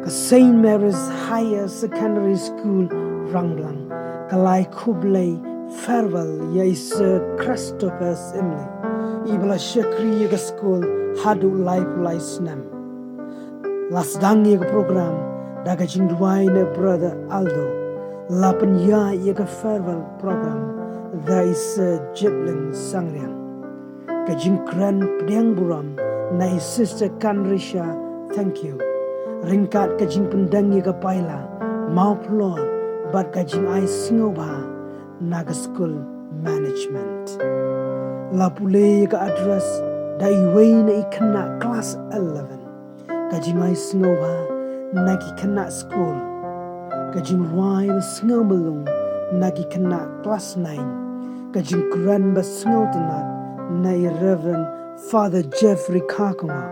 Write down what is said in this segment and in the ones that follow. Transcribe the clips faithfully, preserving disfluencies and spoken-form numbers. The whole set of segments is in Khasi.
Ka Saint Mary's Higher Secondary School Rangblang ka la ai khublei farewell ïa i Sir Christopher Syiemlieh, i ba la shakri ïa ka skul haduh laiphew lai snem. La sdang ïa ka program da ka jingduwai na Brother Aldo. La pynïaid ïa ka farewell program da i Sir Jepling Sangriang. Ka jingkren pdiang burom na i Sister Kanrisha Thangkhiew, ryngkat ka jingpyndeng ïa ka paila mawphlor bad ka jingai sngewbha na ka school management. La pule ïa ka address da iwei na i khynnah klas eleven. Ka jingai sngewbha na ki khynnah skul. Ka jingrwai ba sngewmlung na ki khynnah klas nine. Ka jingkren ba sngewtynnat na i Reverend Father Jeffrey Kharkongor.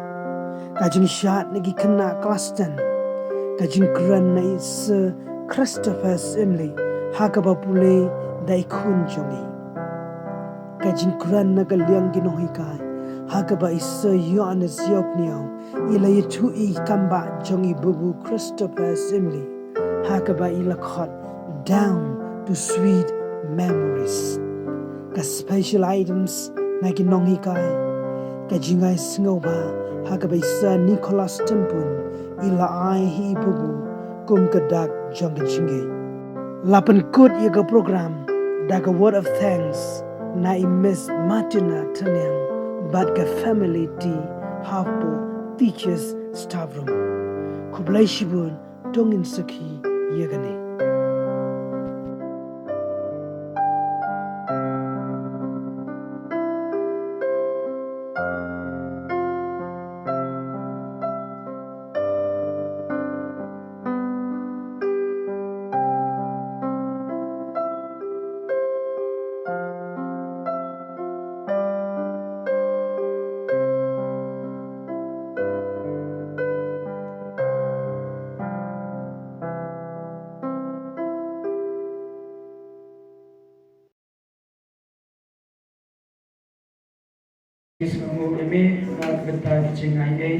Ka jingshad na ki khynnah klas ten. Ka jingkren na i Sir Christopher Syiemlieh ha kaba pule da i khun jong i. Ka jingkren na ka liang ki nonghikai ha kaba i Sir Ïoannis Ïawphniaw i la ïathuh ïa i kambah jong i Babu Christopher Syiemlieh ha kaba i la khot Down to Sweet Memories. Ka special items na ki nonghikai, ka jingai sngewbha ha kaba i Sir Nicholas Tympun i la ai ha i Babu kum ka dak jong ka jingngeit. La pynkut ïa ka program da ka word of thanks na i Miss Martina Tyrniang bad ka family tea ha Teachers Staff Room. Khublei shibun, to ngin sakhi ïa kane. Ngi sngewbha ïa me na ka bynta ki jingai ei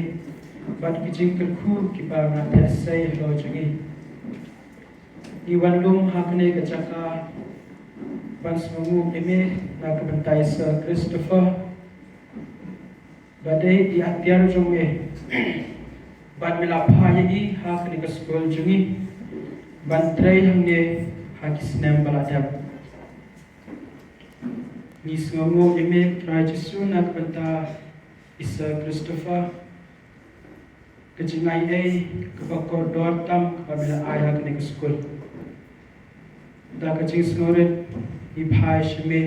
bad ki jingkyrkhu kiba nga theh sei halor jong ngi. Ngi wan lum ha kane ka jaka ban sngewbha ïa me na ka bynta i Sir Christopher. Ba dei i atiar jong me. Bad me la phah ïa i ha kane ka skul jong ngi ban trei hangne ha ki snem ba la dep. Ngi sngewnguh ïa me Trai Jisu na ka bynta i Sir Christopher. Ka jingai ei kaba kordor tam kaba me la ai ha kane ka skul. Da ka jingsngewrit ngi phai sha me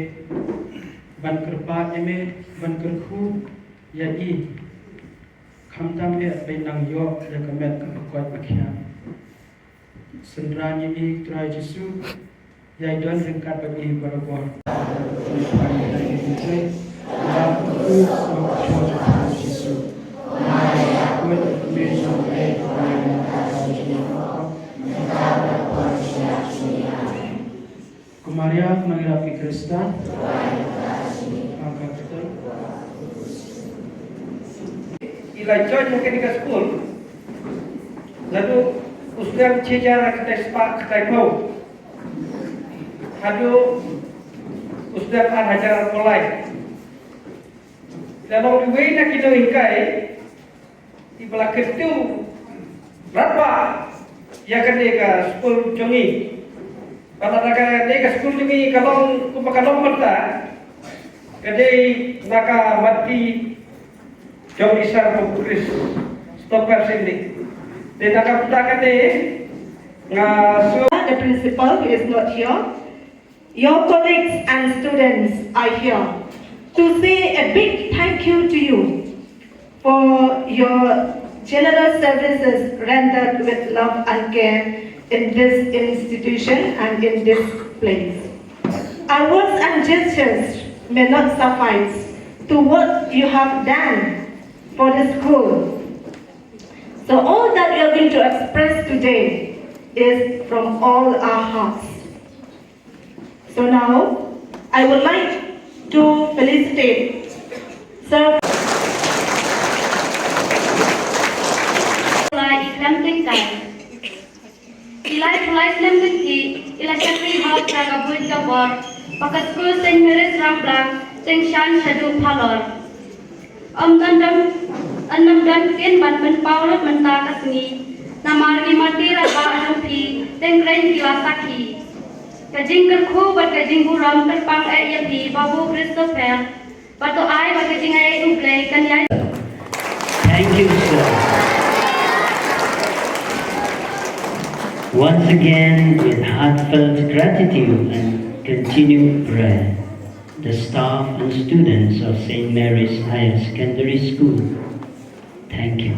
ban kyrpad ïa me ban kyrkhu ïa i. Khamtam eh ba in nang ïoh ïa ka met kaba koit ba khiah. Synran ïa i Trai Jisu, ïa i don ryngkat bad i barabor. Ko Maria, Kmie ïarap ki Khristan. Ka kyrteng. I la join ha kane ka skul naduh u snem shi hajar khyndai spah khyndai phew haduh u snem ar hajar arphew lai. La long iwei na ki nonghikai iba la kyntu radbah ïa kane ka skul jong ngi. Bad lada kane ka skul jong ngi ka long kumba ka long mynta, ka dei na ka mati jong i Sir Christopher Syiemlieh. Te na ka bynta kane nga sngew. The principal is not here. Your colleagues and students are here to say a big thank you to you for your generous services rendered with love and care in this institution and in this place. Our words and gestures may not suffice to what you have done for the school. So all that we are going to express today is from all our hearts. So now, I would like to felicitate Sir. Mary Srang Blang, Jingshang Shaduh Phalor. Ym don dam, ym don kin ban pynpaw lut mynta ka sngi. Namar ngi martir rangbah jong phi, teng kren ki la sakhi. Ka jingkyrkhu bad ka jingburom kyrpang eh ïa phi, Babu Christopher. Bad to ai ba ka jingaiei U Blei kan ïai. Thank you, sir. Once again, with heartfelt gratitude and continued prayer, the staff and students of Saint Mary's Higher Secondary School. Thank you.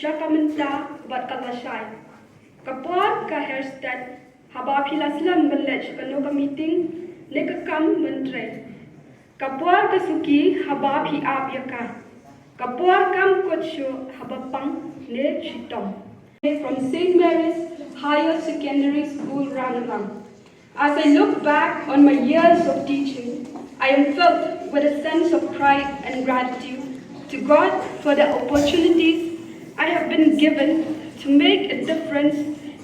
Sha ka mynta bad ka lashai. Ka por ka her stet haba phi la slem ban leit sha kano ka meeting ne ka kam ban trei. Ka por ka suki haba phi ap ïa ka. Ka por kam kut shuh haba pang ne shitom. From Saint Mary's Higher Secondary School, Ranglang. As I look back on my years of teaching, I am filled with a sense of pride and gratitude to God for the opportunities I have been given to make a difference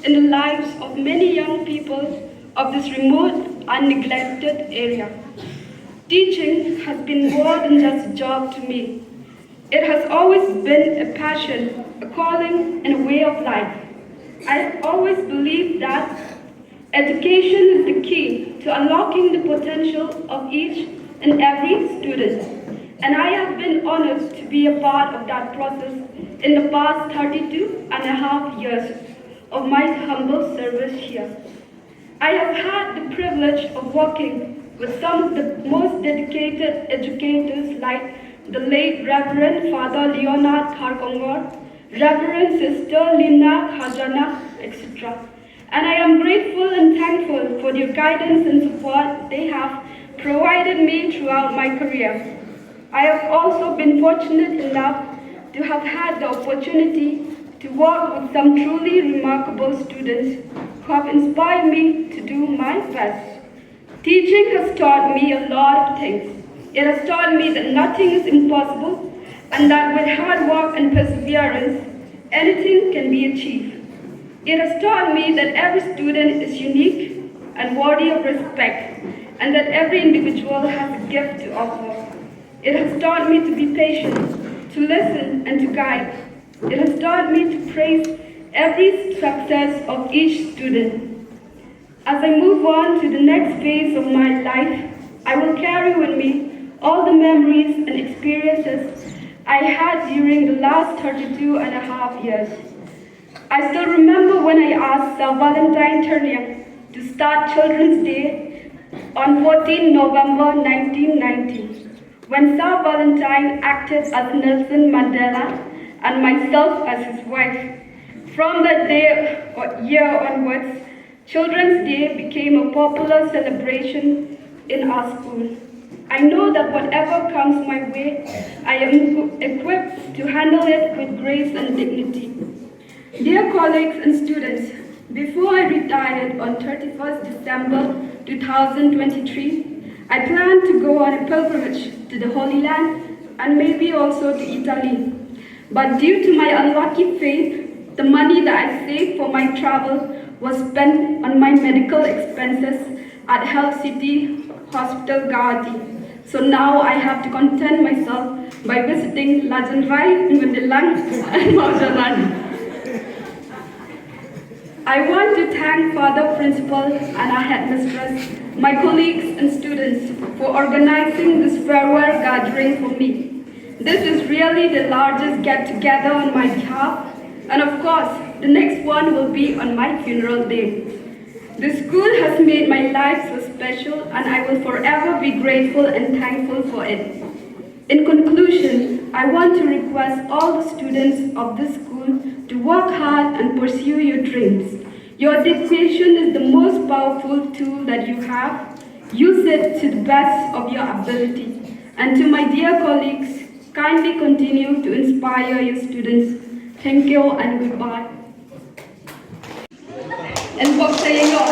in the lives of many young people of this remote and neglected area. Teaching has been more than just a job to me. It has always been a passion, a calling, and a way of life. I have always believed that education is the key to unlocking the potential of each and every student, and I have been honored to be a part of that process in the past thirty-two and a half years of my humble service here. I have had the privilege of working with some of the most dedicated educators like the late Reverend Father Leonard Kharkongor, Reverend Sister Lina Khajana, et cetera. And I am grateful and thankful for their guidance and support they have provided me throughout my career. I have also been fortunate enough to have had the opportunity to work with some truly remarkable students who have inspired me to do my best. Teaching has taught me a lot of things. It has taught me that nothing is impossible and that with hard work and perseverance, anything can be achieved. It has taught me that every student is unique and worthy of respect, and that every individual has a gift to offer. It has taught me to be patient, to listen, and to guide. It has taught me to praise every success of each student. As I move on to the next phase of my life, I will carry with me all the memories and experiences I had during the last thirty-two and a half years. I still remember when I asked Sir Valentine Terniang to start Children's Day on fourteenth November nineteen ninety, when Sir Valentine acted as Nelson Mandela and myself as his wife. From that day or year onwards, Children's Day became a popular celebration in our school. I know that whatever comes my way, I am equipped to handle it with grace and dignity. Dear colleagues and students, before I retired on thirty-first December two thousand twenty-three, I planned to go on a pilgrimage to the Holy Land and maybe also to Italy. But due to my unlucky fate, the money that I saved for my travel was spent on my medical expenses at Health City Hospital, Guwahati. So now I have to content myself by visiting Lajan Rai, Ngundilang, and Mawjalan. I want to thank Father Principal and our headmistress, my colleagues and students for organizing this farewell gathering for me. This is really the largest get together on my behalf, and of course, the next one will be on my funeral day. The school has made my life so special, and I will forever be grateful and thankful for it. In conclusion, I want to request all the students of this school to work hard and pursue your dreams. Your dedication is the most powerful tool that you have. Use it to the best of your ability. And to my dear colleagues, kindly continue to inspire your students. Thank you and goodbye. And for saying your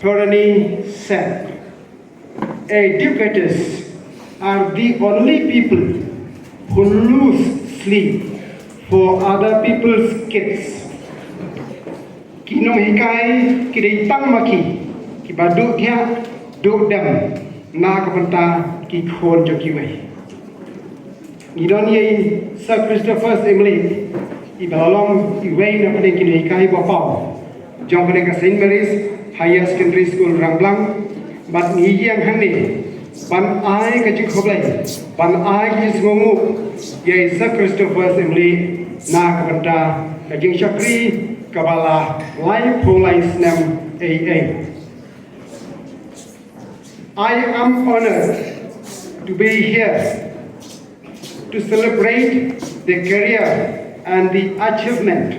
Torani said, educators are the only people who lose sleep for other people's kids. Ki nonghikai ki dei tang ma ki, ki ba duh thiah duh dem na ka bynta ki khun jong kiwei. Ngi don ïa i Sir Christopher Syiemlieh, i ba la long iwei na pdeng ki nonghikai ba paw jong ka Saint Mary's Higher Secondary School Rangblang, bad ngi ïeng hangne ban ai ka jingkhublei, ban ai ka jingsngewnguh ïa i Sir Christopher Syiemlieh na ka bynta ka jingshakri kaba la laiphew lai snem ei ei. I am honored to be here to celebrate the career and the achievement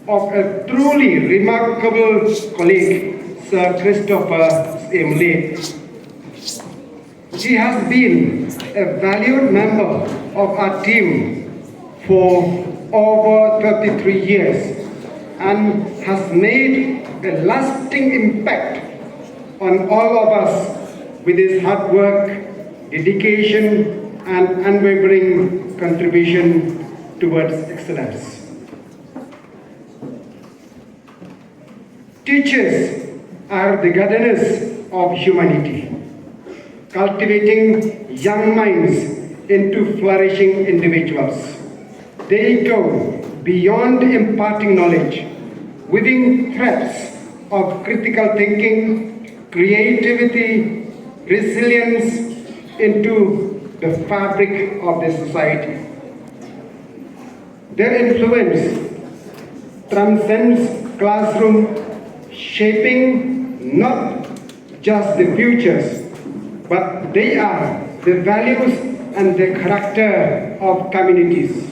of a truly remarkable colleague, Sir Christopher Syiemlieh. She has been a valued member of our team for over thirty-three years and has made a lasting impact on all of us with his hard work, dedication, and unwavering contribution towards excellence. Teachers are the gardeners of humanity, cultivating young minds into flourishing individuals. They go beyond imparting knowledge, weaving threads of critical thinking, creativity, resilience into the fabric of the society. Their influence transcends classroom, shaping not just the futures, but they are the values and the character of communities.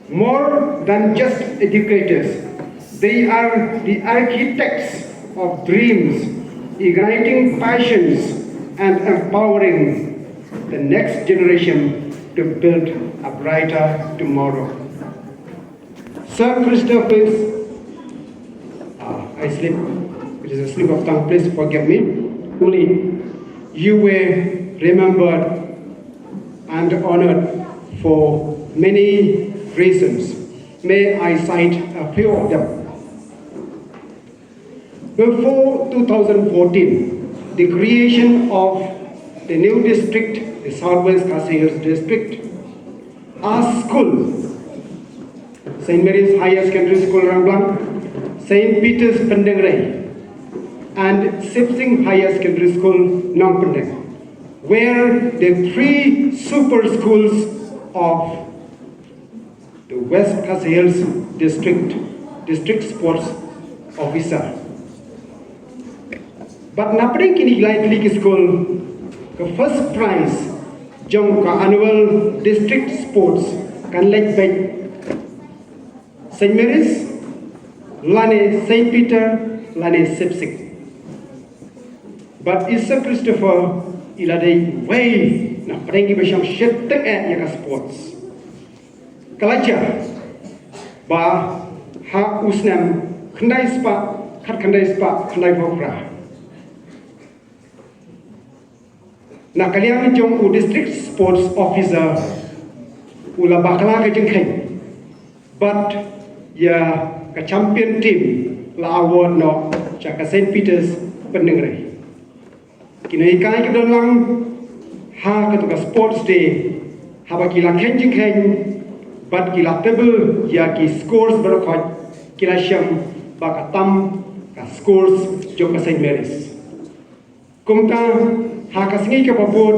More than just educators, they are the architects of dreams, igniting passions, and empowering the next generation to build a brighter tomorrow. Sir Christopher, ah, I slip. It is a slip of tongue. Please forgive me. Only you were remembered and honored for many reasons. May I cite a few of them? Before two thousand fourteen, the creation of the new district, the Southwest Khasi Hills District, our school, Saint Mary's Higher Secondary School Rangblang, Saint Peter's Pyndengrei, and Sipsing Higher Secondary School Nongpyndeng were the three super schools of the West Khasi Hills District, District Sports Officer. Bad na pdeng kine ki lai tylli ki skul, ka first prize jong ka annual district sports kan leit beit Saint Mary's, lane Saint Peter, lane Sipsing. Bad i Sir Christopher i la dei wei na pdeng kiba shong shit teng eh ïa ka sports. Ka la jia ba ha u snem khyndai spah, khat khyndai spah, khyndai phew phra, na ka liang jong u District Sports Officer u la bakla ka jingkheiñ bad ïa ka champion team la award noh sha ka Saint Peter's Pyndengrei. Ki nonghikai ki don lang ha kato ka sports day, haba ki la kheiñ jingkheiñ bad ki la table ïa ki scores baroh khoit, ki la shem ba ka tam ka scores jong ka Saint Mary's. Kumta ha ka sngi kaba bud,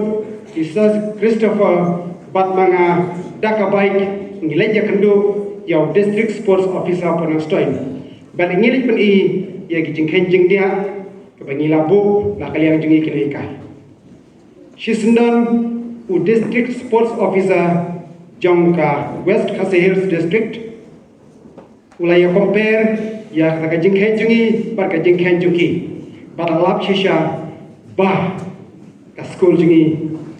i Sir Christopher bad ma nga da ka bike ngi leit ïakynduh ïa u District Sports Officer Upper Nongstoiñ bad ngi leit pyni ïa ki jingkheiñ jingdiah kaba ngi la buh na ka liang jong ngi ki nonghikai. Shisyndon u District Sports Officer jong ka West Khasi Hills District u la ïa compare ïa ka jingkheiñ jong ngi bad ka jingkheiñ jong ki bad la lap shisha ba ka skul jong ngi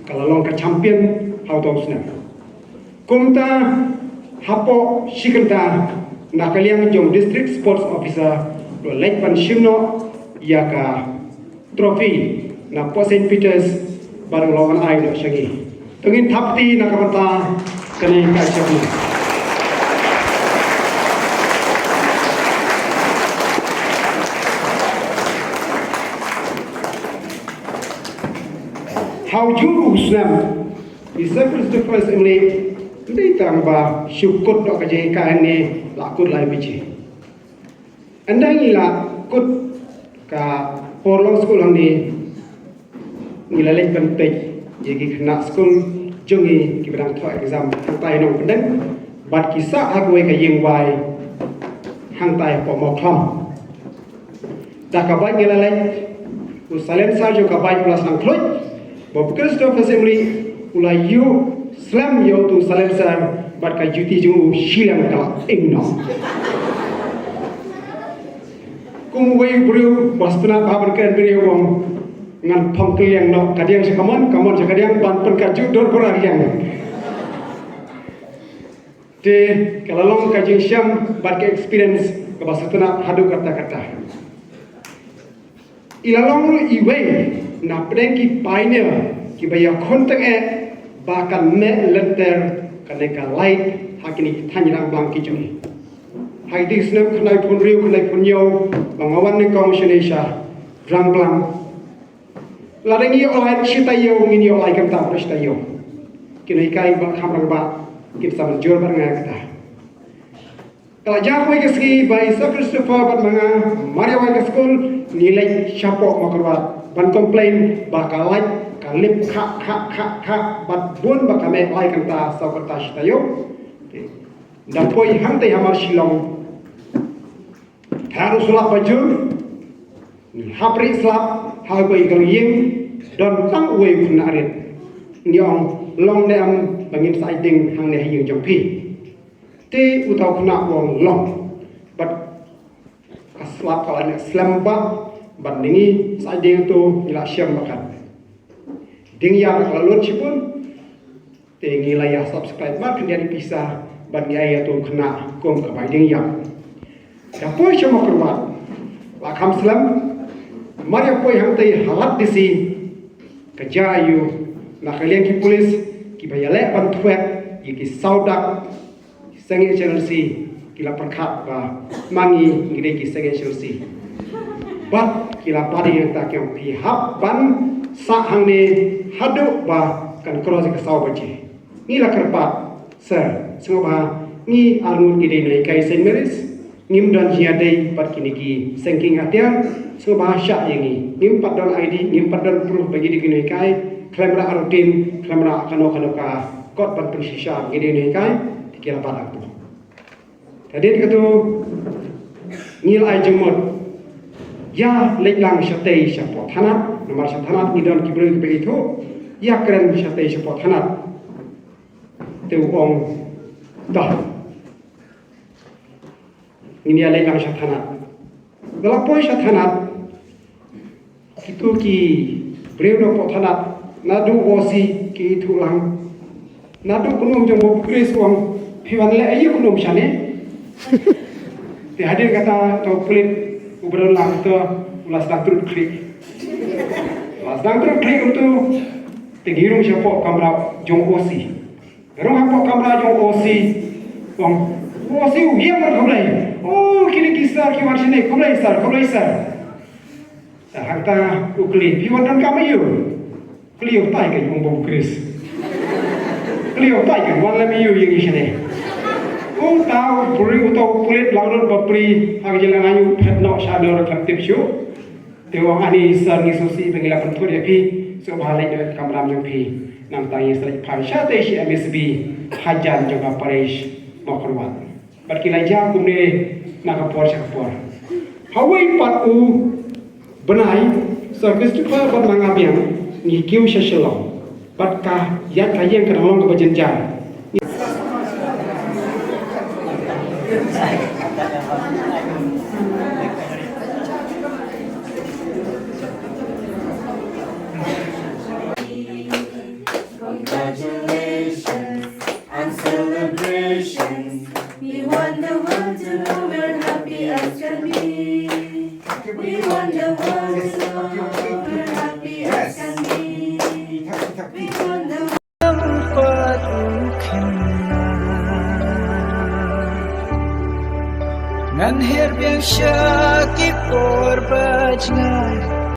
ka la long ka champion ha uto u snem. Kumta hapoh shi kynta na ka liang jong District Sports Officer u la leit ban shim noh ïa ka trophy na poh Saint Peter's bad u la wan ai noh sha ngi. To ngin thap kti na ka bynta kane ka achievement. Ha u juh u snem i Sir Christopher Syiemlieh, ym dei tang ba shu kut noh ka jinghikai hangne, la kut lai baje. Ynda ngi la kut ka por long skul hangne, ngi la leit ban peit ïa ki khynnah skul jong ngi kiba dang thoh exam hangtai Nongpyndeng bad ki sah ha kawei ka ïing wai hangtai hapoh Mawkhlam. Da ka bike ngi la leit, u silencer jong ka bike u la sdang khluit, bad u Christopher Syiemlieh u la ïuh slem ïa uto u silencer bad ka juti jong u shiliang ka la ing noh. Kum uwei u briew ba sngewtynnat bha ban kren briew u ong, Ngan phong kylliang noh, ka diang sha ka mon, ka mon sha ka diang, ban pynkat ju dur kura liang. Te ka la long ka jingshem bad ka experience kaba sngewtynnat haduh katta katta. I la long ruh iwei na pdeng ki pioneer kiba ïakhun tyngeh ba kan meh lynter kane ka light ha kine ki thaiñ Rangblang ki jong ngi. Ha kine ki snem khyndai phew hynriew khyndai phew hynñiew ba nga wan nyngkong shane sha Rangblang, lada ngi ïoh light shi taïew, ngin ïoh light kumta baroh shi taïew. Kine ki ba kham rangbah kin sa mynjur bad nga kata. Ka la jia kawei ka sngi ba i Sir Christopher bad ma nga, mar ïa wei ka skul, ngi leit shapoh Mawkyrwat ban complain ba ka light ka lip khah khah khah khah bad bun ba ka meh lai kynta saw kynta shi taïew. Da poi hangtei hamar Shillong, tharu slap ba jur, ngi hap rieh slap ha kawei ka ïing, don tang uwei u khynnah rit. Ngi ong, long ne em ba ngin sa ai ding hangne ha ïing jong phi? Te uta u khynnah u ong long. Bad ka slap ka la neh slem bha, bad ngi sa ai ding, to ngi la shem bha kat. Ding ïa ka la lut shibun. Te ngi la ïa subscribe mar khyndiat ïa pisa bad ngi ai ïa uto u khynnah kum ka bai ding ïa. Da poi sha Mawkyrwat la kham slem, mar ïa poi hangtei ha Ladrymbai ka jia ïa u na ka liang ki pulit kiba ïaleh ban thwet ïa ki saw dak. Seng H L C ki la pyrkhat ba ma ngi ngi dei ki Seng H L C. Bad ki la pynbna ïa kata ki ong phi hap ban sah hangne haduh ba kan cross ka saw baje. Ngi la kyrpad, sir, sngewbha ngi arngut ngi dei na ikai Saint Mary's, ngim don jingïadei bad kine ki seng kieng atiar, sngewbha shah ïa ngi. Ngim pat don I D, ngim pat don proof ba ngi dei kine ikai, khlem rah routine, khlem rah kano kano ka kot ban pynshisha ngi dei na ikai, te ki la bat ap. Hadien kata ngi la ai jingmut ïa leit lang shatei shapoh thanat, namar sha thanat ngi don ki briew kiba ithuh, ïa kren shatei shapoh thanat. Te u ong, to, ngin ïa leit lang sha thanat. Ba la poi sha thanat, kito ki briew napoh thanat, naduh O C ki ithuh lang, naduh u khynnum jong u Baptist u ong, phi wan leh aïu u khynnum shane? Te hadien kata uto u pulit uba don lang uto u la sdang trud khlieh. U la sdang trud khlieh uto, te ngi rung shapoh kamra jong u O C. Rung hapoh kamra jong u O C. Ong, u O C u ïeng bad khublei. O, kine ki sir ki wan shane, khublei sir, khublei sir. Te hangta u kylli, phi wan donkam aïu? Kylli utai ka ïing Baptist. Kylli utai ka wan lem aïu ïa ngi shane. Uta u puli, uta u pulit langnud bapli, ha ka jingïalang aiu phet noh sha dor khlem tip shuh. Te u ong, ani sir, ngi sngewsih ba ngi la pynthut ïa phi, sngewbha leit noh kamra jong phi. Nangta ngi sa leit phai shatei sha M S B hajan jong ka parish Mawkyrwat. Bad ki la jia kumne na ka por sha ka por. Ha kawei pat u bnai, Sir Christopher bad ma nga biang ngi kiew sha Shillong. Bad ka ïaid ka ïeng ka dang long kaba jynjar. Congratulations and celebrations. We want the world to know we're happy as can be. We want the world to know we're happy as can be. We want the Ngan her biang sha ki por ba jngai.